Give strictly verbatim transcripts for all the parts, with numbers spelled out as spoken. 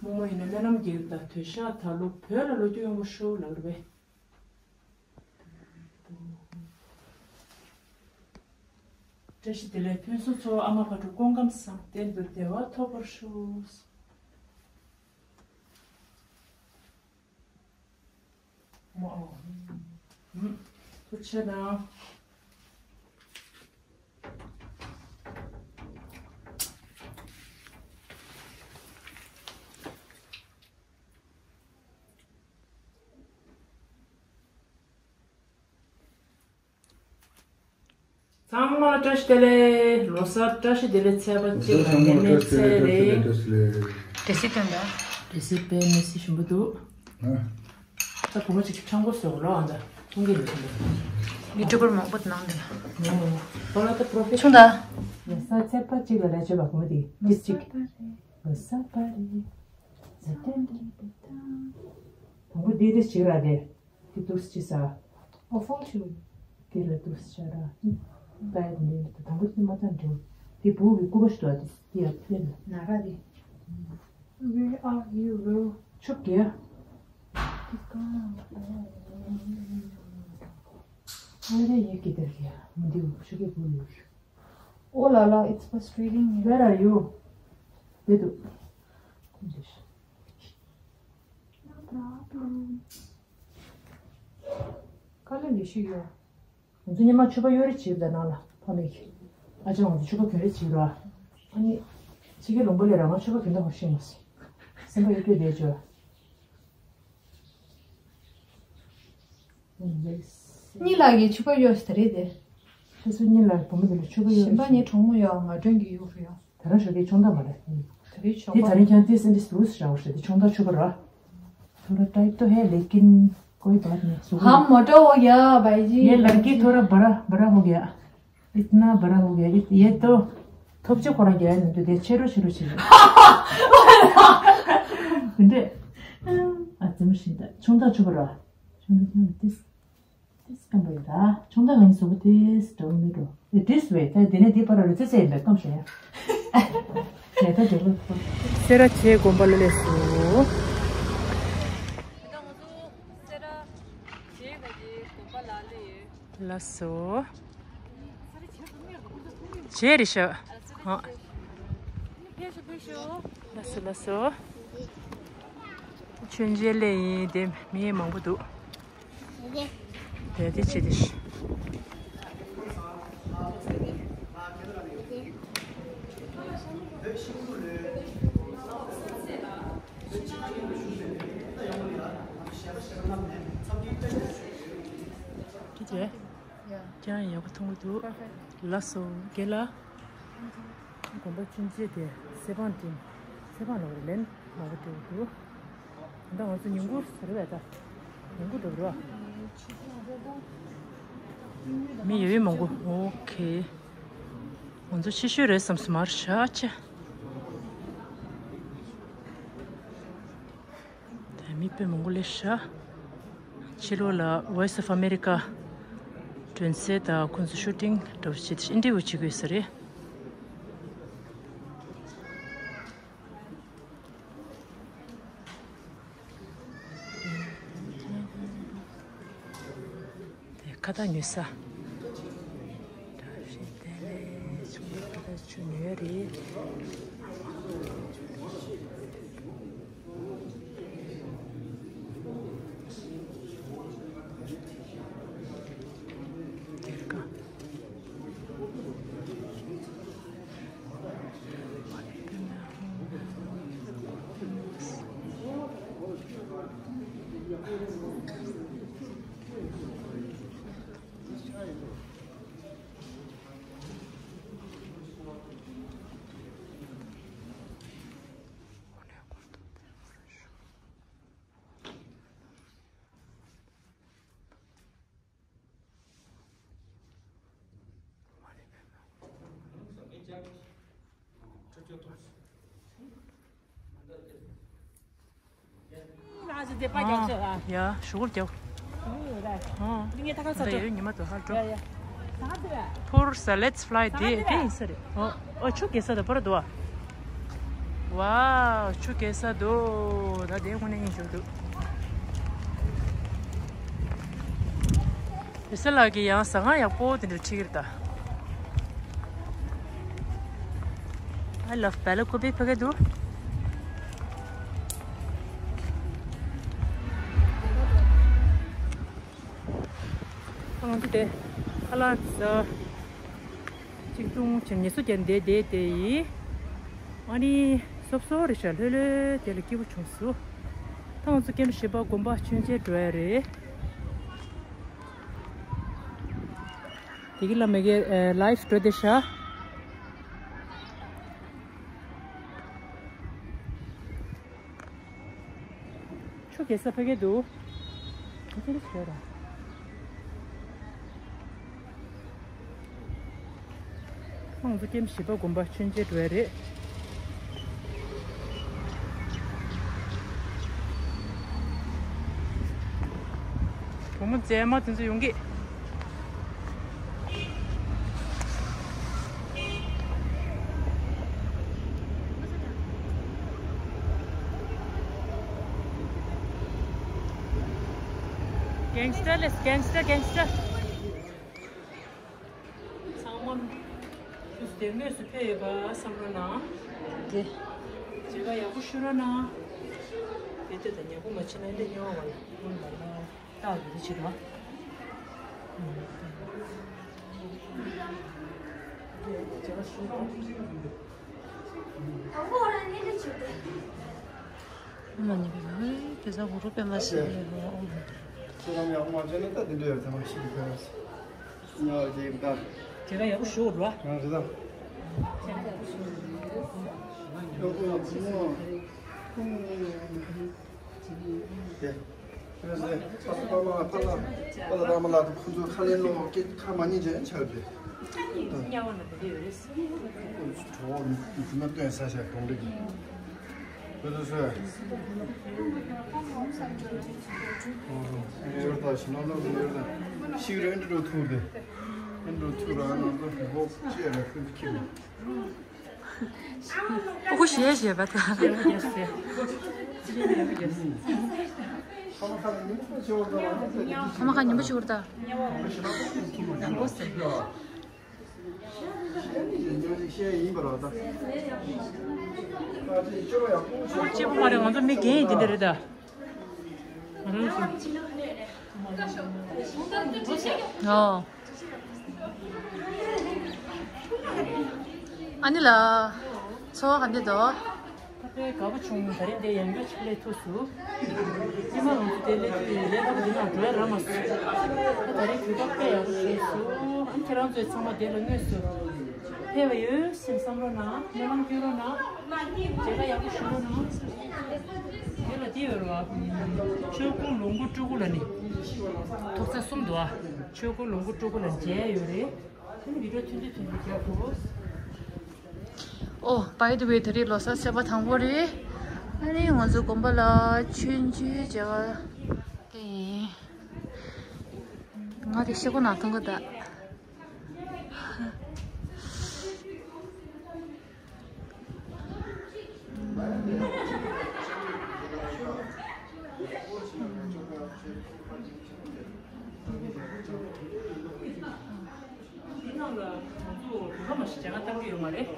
རྨོ་མོ་ཡིན་ན་སྨོན་ལམ་རྒྱག་གི་ཡོད། ད་དོལ་ཤག་ད་ལོ་བོད་ལ་ལོ་རྒྱུས་ཡོང་གི་ཤོག་ལབ་རེད་པས། བཀྲ་ཤིས་བདེ་ལེགས་ཕུན་སུམ་ཚོགས། ཨ་མ་བག་དྲོ་སྐུ་ཁམས་བཟང་། གཏན་དུ་བདེ་བ་ཐོབ་པར་ཤོག། ཐུགས་རྗེ་གནང་། ཚང་མ་ལ་བཀྲ་ཤིས་བདེ་ལེགས། ལོ་གསར་བཀྲ་ཤིས་བདེ་ལེགས། ཚེས་པ་གཅིག་ལ་ཚང་མ་ལ་ནད་མེད་ཚེ་རིང་། འགྲེལ་བཤད་སྟོན་དང་། འགྲེལ་བཤད་དཔེ་མི་སྲིད་ཞིམ་པོ་འདུག་ཨ། ད་བུ་མོ་གཅིག་གིས་ཆང་སྒོ་ཟོས་ལོ། ཨ། ད་འཐུང་གི་མི་འཐུང་གི། ཡུ་ཊུབ་པར་མང་པོ་ནང་དུ་ལ། ཨོ། ལོ་གསར་ཚེས་པ་གཅིག་ལ་ལས་བྱེད་པ་བུ་མོ་དེ་ཏིས་གཅིག་ལོ་གསར་པ་རེད། ཟ་ཏན་ཏན་པེ་ཏང་། དང་པོ་དེ་ཏིས་གཅིག་ར་དེ། དེ་ཏུས་ཅི་ས། ཨོ་ཧྥོ་ཆུ། དེ་ལ་ཏུས་ཆ་ར། ད་ཡ་དེ་ནས་དང་པོ་དེ་མ་ཐང་འགྲོ། དེ་བུ་གི་སྐུ་པ་ཞིག་འདུག་ཨ། དེ་དེ་ཡ་ཕེབས་ན། ན་ར་རེད། Where are you, bro? ཆུ་རྐྱལ། ཨ་རེ་ཡེ་ཀི་དར་ཡ། མི་འདི་ཆུ་རྐྱལ་བུ་ཡོད། Oh la la, it's frustrating. Where are you? དེ་དུ། No problem. དཀའ་ལས་ལས་ཤིག་ཡོད། ང་ཚོ་ཉི་མ་ཕྱུ་པ་གཡོ་རེ་བྱེད་པ་ནང་ལ་ཕ་མེས་ཀྱི། ཨ་ཅག་ང་ཚོ་ཕྱུ་པ་གྱོན་རེ་བྱེད་རོགས། ཨ་ནི། ཕྱི་རྒྱལ་ལུང་པ་ལས་རང་ང་ཕྱུ་པ་གྱོན་ད་ཧོ་ཤེས་མ་སོང་། སེམས་པ་ཡོད་དུས་བསྡད་བྱོས། གཉིས་ལགས་ཀྱི་ཕྱུ་པ་གཡོ་ཟེར་རེད་དེ། ཁྱེད་ཚོ་གཉིས་ལགས་བུ་མོ་དེ་ལ་ཕྱུ་པ་གཡོ་གཞན་པ་ངའི་གྲོགས་མོ་ཡོད། ང་སྒྲོན་གྱི་གཡོ་རེད་ཡོད། དེ་རང་ཞོགས་ཀས་ཆུང་མདའ་མ་རེད། དེ་རིང་ཞོགས་དེ་ད་པ་རིང་ཁྱང་ཏིས་ཨེ་འདྲ་སུ་རུ་སུ་ར་བ་ཤ་དེ་ཆུང་མདའ་ཕྱུ་པ་ར། थोड़ा टाइट तो है, लेकिन कोई बात नहीं, सुबह। हम मोटा हो गया, भाई जी। ये लड़की थोड़ा बड़ा, बड़ा हो गया। इतना बड़ा हो गया, ये तो थोपचे खोरा गया है, तो दे छेरो छेरो छेरो। 근데 아, 좀 신다. ཆུང་མདའ་ཕྱུ་པ་ར། ཆུང་མདའ་ཕྱུ་པ་ཏིས། ཏིས་སྐམ་པོ་ཡོད་ད། ཆུང་མདའ་ང་ནི་བཟོ་པོ་ཏིས་འགྲོ་མི་འགྲོ། ཨེ་ཏིས་བས་ད་དེ་ནས་དེ་པར་རུ་ཙེ་ཙེ་ཡིན་པས་སྐམ་ཤོས་ཡ། ནས་ད་དེ་ལོ་ཐོ། སེ་ར་བྱེས་དགོན་པ་ལ་སླེབས་སོང་། ལགས་སོ། བྱེས་རེད་ཤག་ཨ། ལགས་སོ་ལགས་སོ། མཆོད་མཇལ་སླེབས་ཡིན། དེ་མི་མང་པོ་འདུག་དེ་དེ་ཅི་དེ་ཤི། ཀྱི་ཅེ། ཡ། ཀྱང་ཡག་པོ་མཐོང་གི་འདུག Perfect. ལགས་སོ། རྒན་ལགས། དགོན་པ་ཆུང་ཆེ་དེ་སེ་བང་སྤྲིན། སེ་བང་ལ་བར་ལན་མང་པོ་སྤྲད་འདུག་ད་ང་ཚོ་ཉིན་གུང་རེད་པས་ད། ཉིན་གུང་འགྲོ་རོགས། མི་ཡོད་ཡོད་མང་པོ། ཨོ་ཁེ། ང་ཚོ་ཕྱི་ཤོད་རེད་བསམ་སོང་། མར་བཞག་ཅེ། དེ་མི་དཔེ་མང་པོ་སླེབས་ཤག་ཕྱི་ལོགས་ལ་Voice of America་མགྲོན་གསལ་དང་ཁོང་ཚོ་ཤུ་ཊིང་འདྲ་པོ་བྱེད་དེ་ཨིན་ཊར་བིའུ་བྱེད་དགོས་ས་རེད། དེ་ཁ་བཏགས་ཉོ་ས། བཀྲ་ཤིས་བདེ་ལེགས། ཆུང་མ་ཁ་བཏགས་ཆུ་ཉོ་ཡ་རེད། དེར་ཀ་ཡ། ཞུ་སྒོ་རྒྱབ། འདི་ཡོད་ཉི་མ་དུ་ཧར་འགྲོ། ཕུར་ས་let's fly དེ་དེ་ཡིན་ས་རེད། ཨོ་ཨོ་ཆུ་གེ་ས་དང་པོ་ར་འདུག་ཨ། ཝའོ། ཆུ་རྐྱལ་ས་འདུག་ད་དེའི་སྔོན་ནས་ཡིན་འཇོག་འདུག་རེ་ས་ལགས་ཀྱིས་ཡང་ཟ་ཁང་ཡག་པོ་དེ་འདྲ་ཁྲིད་ཀྱི་རེད་ད། I love Bella Kubi ཕ་གི་འདུག་ང་ཚོ་དེ་ཁ་ལག་ཟ། ཆིག་སྟོང་བྱས་ཉེས་གསོག་བརྒྱབ་བསྡད་བསྡད་དེ་ཡིན། ཨ་ནི་སོབ་སོབ་རེད་ཤག་ལྷོད་ལྷོད་དེ་ལ་སྐྱིད་པོ་བྱུང་སོང་། ད་ང་ཚོ་ཀེམ་བཞི་པ་དགོན་པ་མཆོད་མཇལ་འགྲོ་ཡ་རེད། དེ་གི་ལ་མ་གི་ལའིབ་འགྲོ་བསྡད་ཤག་ཆུ་རྐྱལ་ས་ཕ་གི་འདུག་ག་ཚོད་རེད་ཟེར་ར། ང་ཚོ་ཀེམ་བཞི་པ་དགོན་པ་མཆོད་མཇལ་འགྲོ་ཡ་རེད། བུ་མོ་མཛེས་མ་དེ་ཚོ་ཡོང་གི། གེང་སི་ཊར་ལས་གེང་སི་ཊར་གེང་སི་ཊར། ཚང་མ་དུས་དེ་དངོས་སུ་ཕེབས་ཡོད་པ་བསམ་བློ་གནང་། དེ། མཇལ་ཁ་ཡག་པོ་ཞུ་རོགས་གནང་། དེ་ལྟ་དང་ཉག་པོ་མ་བྱེད་ན་འདི་ཉོ་བ་ལ་ཡོང་བ་ལ་རྟགས་ཀྱི་རེ་བྱེད་རོགས། ཨོཾ་མ་ཎི་པདྨེ། དེ་ས་གུ་རུ་པདྨ་སིདྡྷི་ཧོ། ཨོཾ། ཁྱེད་རང་ཡག་པོ་མ་བྱས་ན་ད་དེ་འདྲ་ཡོད་ཚང་མ་ཤི་གི་ཕན་ཡོད། ཉོ་རྒྱུ་ད། དེ་ག་ཡག་པོ་ཞུ་རོགས། རང་རེད་ད། ཡག་པོ་ཡག་པོ་ཞུ། དེ། ཁྱོད་ཚོས་ཕ་ལ་པ་ལ་པ་ལ་ར་མ་ལ་དང་ཁོང་ཚོའི་ཁ་ལན་སློག་སྐད་ཁ་མ་ཉན་བྱས་ཆགས་རེད། དམྱལ་བ་ན་དེ་འདྲ་ཡོད་རེད། གྲོགས་མི་མ་སྟོན་ས་ཞག་གྲོང་རེད་ཀྱི། ཁྱོད་ཚོས་ཡོད་ད་ཞི་ནོ་ནོ་ཡོད་ད་ཤིག་རེད་འགྲོ་ཐུག་རེད། འགྲོ་ཐུག་ར་ནང་དུ་འགོག་ཅེས་ར་ཁོས་ཁྱེར། ཨོ་ཁོ་ཞེས་ཞེས་པ་ད། ཕ་མ་ཁ་ཉིན་པོ་ཞིག་ད། གཅིག་པོ་མ་རེད། ང་ཚོ་མི་རྒན་ཡིན་དེ་འདྲ་རེད་ད། ང་རང་ཚོ། ཨོ། ཨ་ནི་ལ། འཚོ་བ་ག་འདྲ་འདུག་ད་དཔེ་དགའ་པོ་བྱུང་། ད་རིང་འདིར་ཡང་བསྐྱར་ཅིག་སླེབས་ཐུབ་སོང་། སྔོན་མ་ང་ཚོ་འདིར་སླེབས་དུས་ལས་སླ་པོ་འདི་ནང་འགྲོ་ཡ་རག་མ་སོང་། ད་ད་རིང་དུས་བབ་དཔེ་ཡག་པོ་བྱུང་སོང་། ཨ་ནི་ཁྱེད་རང་ཚོས་ཚང་མ་འདི་ལ་དངོས་སུ་ཕེབས་པ་ཡོད་སེམས་བསམ་རོགས་གནང་། སྨོན་ལམ་སྐྱོན་རོགས་གནང་། མཇལ་ཁ་ཡག་པོ་ཞུ་རོགས་གནང་། འདི་ལ་འདི་ཡོད་རེད་བ། ཆོས་སྐུ་ལོངས་སྐུ་སྤྲུལ་སྐུ་ལ་ནི་ཐོག་ཚད་གསུམ་འདུག་ཨ། ཆོས་སྐུ་ལོངས་སྐུ་སྤྲུལ་སྐུ་ལ་མཇལ་ཡོད་རེད། ཨ་ནི་བི་ཌིའོ་ཐུང་ཐུང་ཐུང་ཐུང་རྒྱག་དགོས། ཨོ། by the way ད་རེས་ལོ་གསར་ཚེས་པ་དང་པོ་རེད། ཨ་ནི་ང་ཚོ་དགོན་པ་ལ་མཆོད་མཇལ་བྱ་བ་དེ་ཡིན། ང་དེ་ཤེལ་སྒོ་ནང་ཐོན་གི་ད། འདི་ནང་ལ་ང་ཚོ་དུས་ཁ་མ་ཞིག་སྦྱང་བ་བཏང་གི་ཡོད་མ་རེད།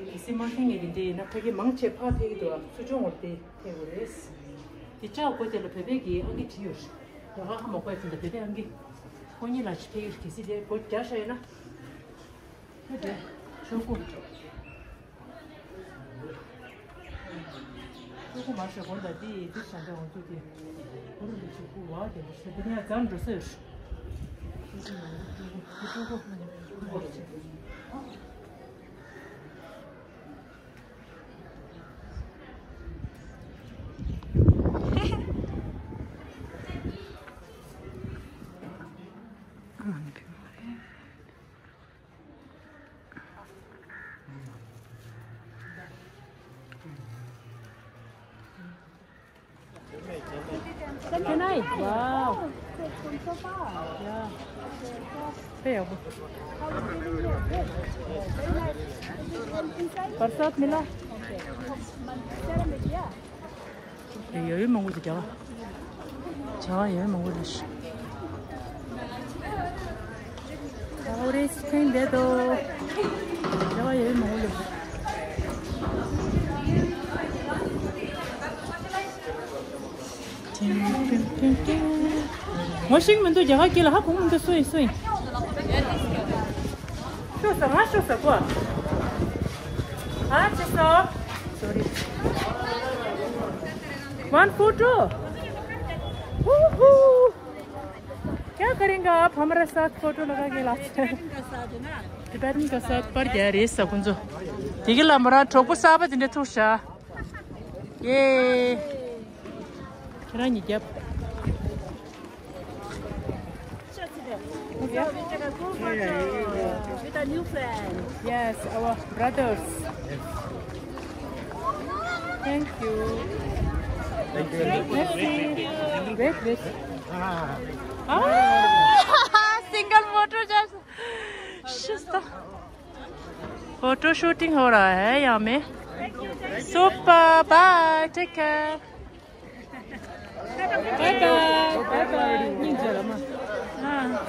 གལ་སྲིད་མ་མཁྱེན་མཁན་དེ་འདྲ་ཡིན་ན་ཕ་གི་མང་ཆེ་ཕར་ཕེབས་ཀྱི་འདུག་ཚུར་སྦྱོང་བར་དེ་ཕེབས་དགོས་རེད། དེ་ལྕགས་སྒོ་དེ་ལ་བོད་པའི་གི་ཨང་ཀི་བྲིས་ཡོད་རེད། ར་ཁ་ཁ་མ་གོ་ཡ་དེ་འདྲ་བོད་པའི་ཨང་ཀི། ཁོ་གཉིས་ལ་ཅིག་ཕེབས་ཀྱི་རེད། གལ་སྲིད་དེ་སྒོ་རྒྱག་བཞག་ཡོད་ན། ཕེབས་དེ་ཆོས་སྐུ། ཆོས་སྐུ་མ་ཟེར་དགོངས་དག་འདི་འདི་བྱ་འདྲ་འོང་ཚུལ་དེ། གུ་རུ་ལ་ཆོས་སྐུ་བ་དེ་འདྲ་ཟེར་དེ་ནས་རྫམ་འགྲོ་ས་ཡོད། ཆོས་སྐུ་མ་ནི་ཆོས་སྐུ་མ་ནི་ཆོས་སྐུ། Can I? Wow. Yeah. དཔེ་ཡག་པོ། बरसात मिला? ཡོད་མང་པོ་འདུག་རྒྱ་གར། རྒྱ་གར་ཡོད་མང་པོ་འདུག་རྒྱ་གར་རེས་ཐེངས་འདས་དོ། རྒྱ་གར་ཡོད་མང་པོ་འདུག་ངོ་ཤེས་མི་འདུག་རྒྱ་གར་སྐད་ལ་ཧ་གོ་མི་འདུག་སུ་ཡིན་སུ་ཡིན། ཤོག་ས་ང་ཤོག་ས་གོ་ཨ་ཅི་སོ། Sorry. One photo. Woohoo. क्या करेंगे आप हमारे साथ फोटो लगा के लाते हैं। Tibetan का साथ पर क्या रेस सकूं जो। དེ་གི་ལ་མོ་རང་གྲོགས་པོ་གསར་པ་དེ་འདྲ་ཐུག་ཤག་ཡེ། ཁྱེད་རང་གཉིས་རྒྱབ། With a new friend. Yes, our brothers. Thank you. Merci. Wait, wait. Ah, single photo just. Just. Photo shooting हो रहा है यहाँ में। Super, bye, take care. Bye bye, bye bye.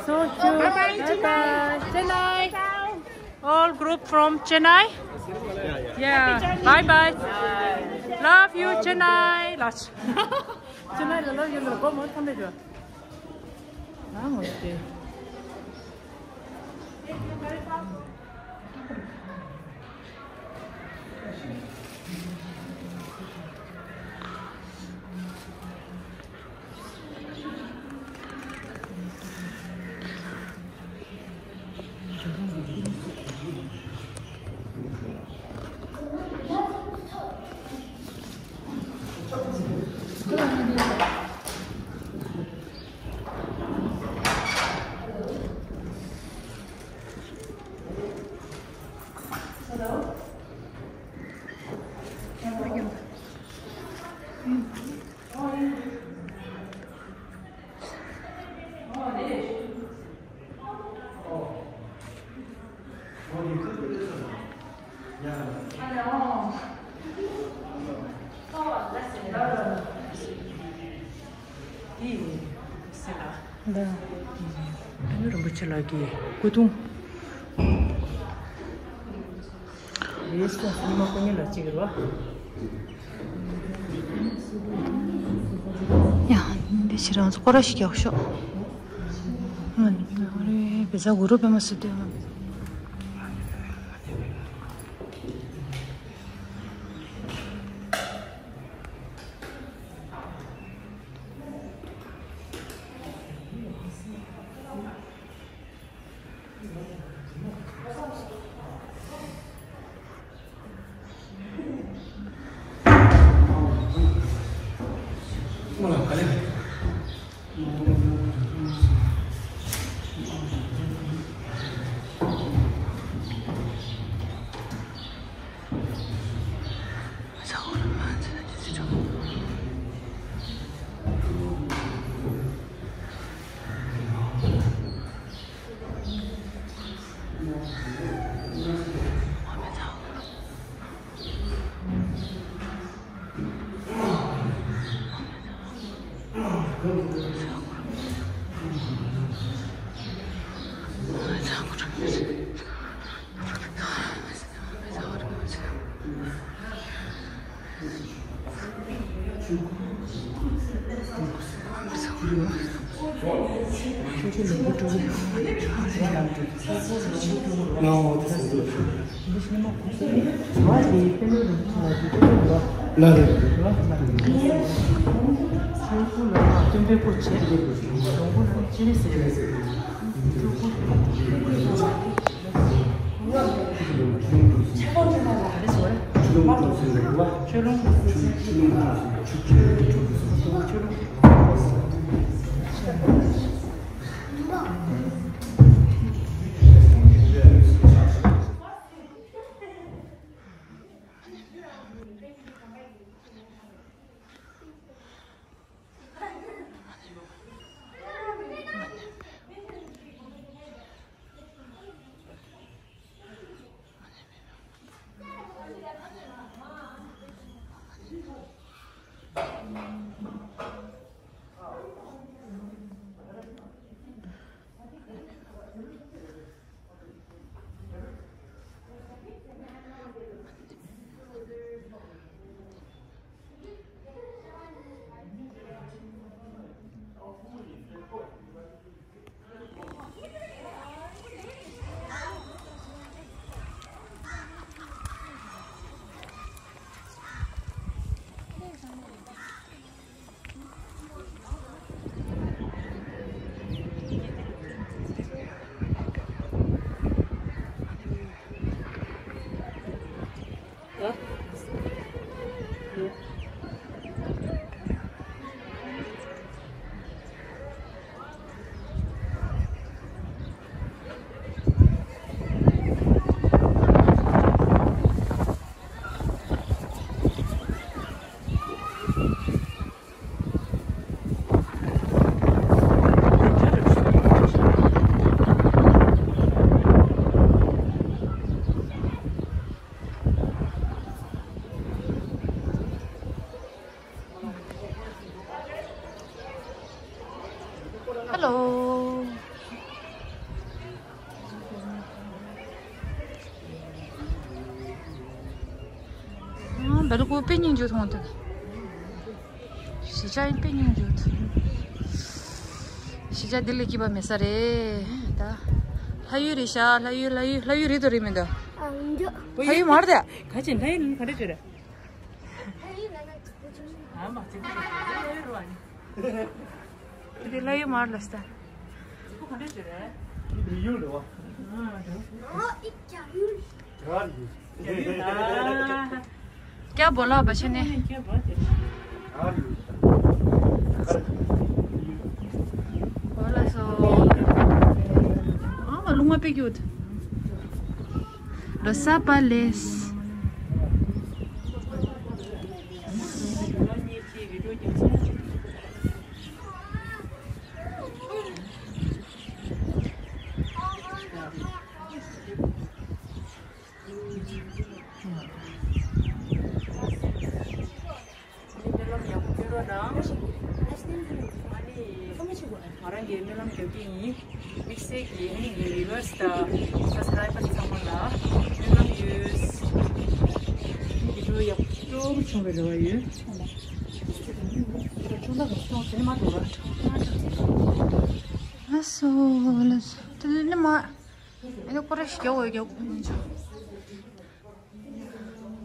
So cute. Bye bye, Chennai. All group from Chennai. Yeah, bye bye. Love you, Chennai. Love. Chennai, love you. Go more. རིན་པོ་ཆེ་ལགས་ཀྱི་སྐུ་གདུང་རེད། སོང་ཉི་མ་སྐུ་ཉིད་ལ་གཅིག་རེད་བ། ཡ། འདི་ཕྱིར་རང་ཚོ་སྐོར་ར་ཞིག་རྒྱག་ཤོག་བེ་ཛ་གུ་རུ་པད་མ་སི་ཏུ། ད་ལུ་ཀུ་དཔེ་སྙིང་རྗེ་མཐོང་ཐལ། གཞིས་ཆགས་ཡིན་དཔེ་སྙིང་རྗེ་ཐལ། གཞིས་ཆགས་འདི་ལས་སྐྱིད་པ་མེད་ས་རེད་ད། ལྷ་ཡུལ་རེད་ཤག་ལྷ་ཡུལ་ལྷ་ཡུལ་ལྷ་ཡུལ་རེད་དོ་རེད་མིན་དོ། ཨ་འདི། ལྷ་ཡུལ་མ་རེད་ད། ག་ཅི་ལྷ་ཡུལ་ག་རེ་བྱོས་རེད། ལྷ་ཡུལ་ལ་ན་ཨ་མ་ཅིག་ལྷ་ཡུལ་རུ་ཨ་ནི། འདི་ལྷ་ཡུལ་མ་རེད་ལ་ས། ཅིག་ག་རེ་བྱོས་རེད། འདི་ཡུལ་རེད་བ། ཨ་འདི། ཨ་ཨི་ཀྱང་ཡུལ། क्या बोला बच्चे ने? क्या बात है? बोला सो। हाँ, मालूम है पे क्यों था? Rosa Palace. སྨོན་ལམ་ཡག་པོ་སྐྱོན་རོགས་གནང་། ང་རང་གིས་སྨོན་ལམ་རྒྱག་གི་ཡིན། དམིགས་བསལ་གྱིས་ཨ་ནི་ངའི་ཝི་ཝར་སི་དང་སབ་སི་ཀ་རའི་བར་ཚང་མ་ལ་སྨོན་ལམ་ཡོད། ཨ་ནི་བི་ཌི་ཡོ་ཡག་པོ་བྱུང་བའི་རེ་བ་ཡོད། ཆུང་མ་འགྲོ་ར། ལགས་སོ་ལགས་སོ། དེ་ནས་མ། ཨ་ནི་ཁོ་ར་ཞིག་རྒྱག་འོས་རྒྱག་དགོས་མི་འཇོག་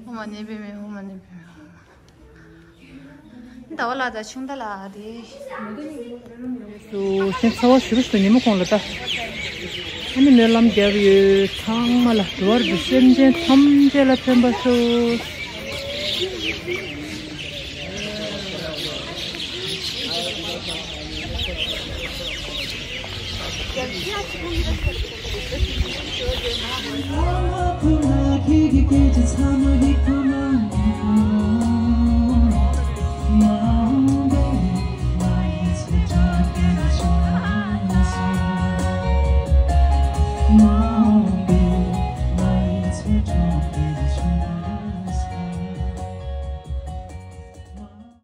ཧོ་མ་ནེ་བེ་མེ་ཧོ་མ་ནེ་བེ་མེ་ཧོ་མ། ཟླ་བ་ལགས་དང་ཆུང་མདའ་ལགས་རེད། སུ་སེམས་ཚ་བ་ཞུ་རུ་སུ་ཉིན་མོ་གོང་ལ་ལྟ། ཨ་ནི་སྨོན་ལམ་རྒྱབ་ཡོད། ཚང་མ་ལ་འགྲོ་བ་རིགས་སེམས་ཅན་ཐམས་ཅད་ལ་ཕན་པ་ཤོག